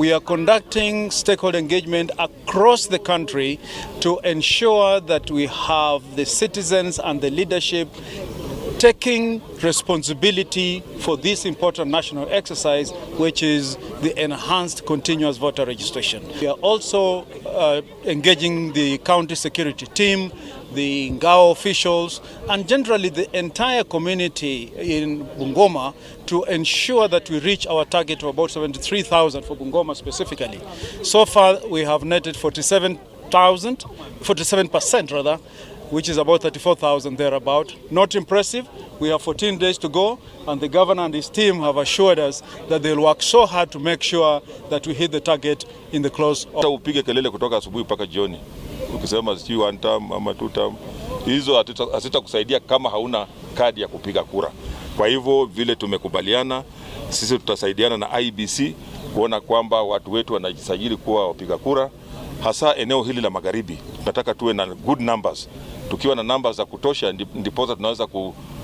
We are conducting stakeholder engagement across the country to ensure that we have the citizens and the leadership taking responsibility for this important national exercise, which is the enhanced continuous voter registration. We are also engaging the county security team, the Ngao officials, and generally the entire community in Bungoma to ensure that we reach our target of about 73,000 for Bungoma specifically. So far, we have netted 47,000, 47% rather, which is about 34,000 thereabout. Not impressive. We have 14 days to go, and the governor and his team have assured us that they'll work so hard to make sure that we hit the target in the close of Hata upige kelele kutoka asubuhi mpaka jioni, ukisema sijui one term ama two term, hizo hazitakusaidia kama hauna kadi ya kupiga kura. Kwa hivyo vile tumekubaliana sisi tutasaidiana na IEBC kuona kwamba watu wetu wanajisajili kuwa wapiga kura, hasa eneo hili la magharibi. Tunataka tuwe na good numbers. Tukiwa na numbers za kutosha, ndiposa tunaweza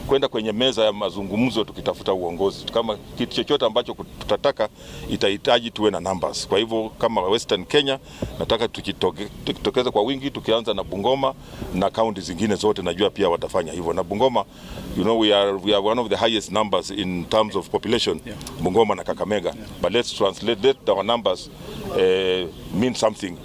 kwenda kwenye meza ya mazungumzo tukitafuta uongozi. Kama kitu chochote ambacho tutataka itahitaji tuwe na numbers. Kwa hivyo kama Western Kenya nataka tukitokeza kwa wingi, tukianza na Bungoma na kaunti zingine zote, najua pia watafanya hivyo. Na Bungoma, we are one of the highest numbers in terms of population, Bungoma na Kakamega. But let's translate, let our numbers mean something.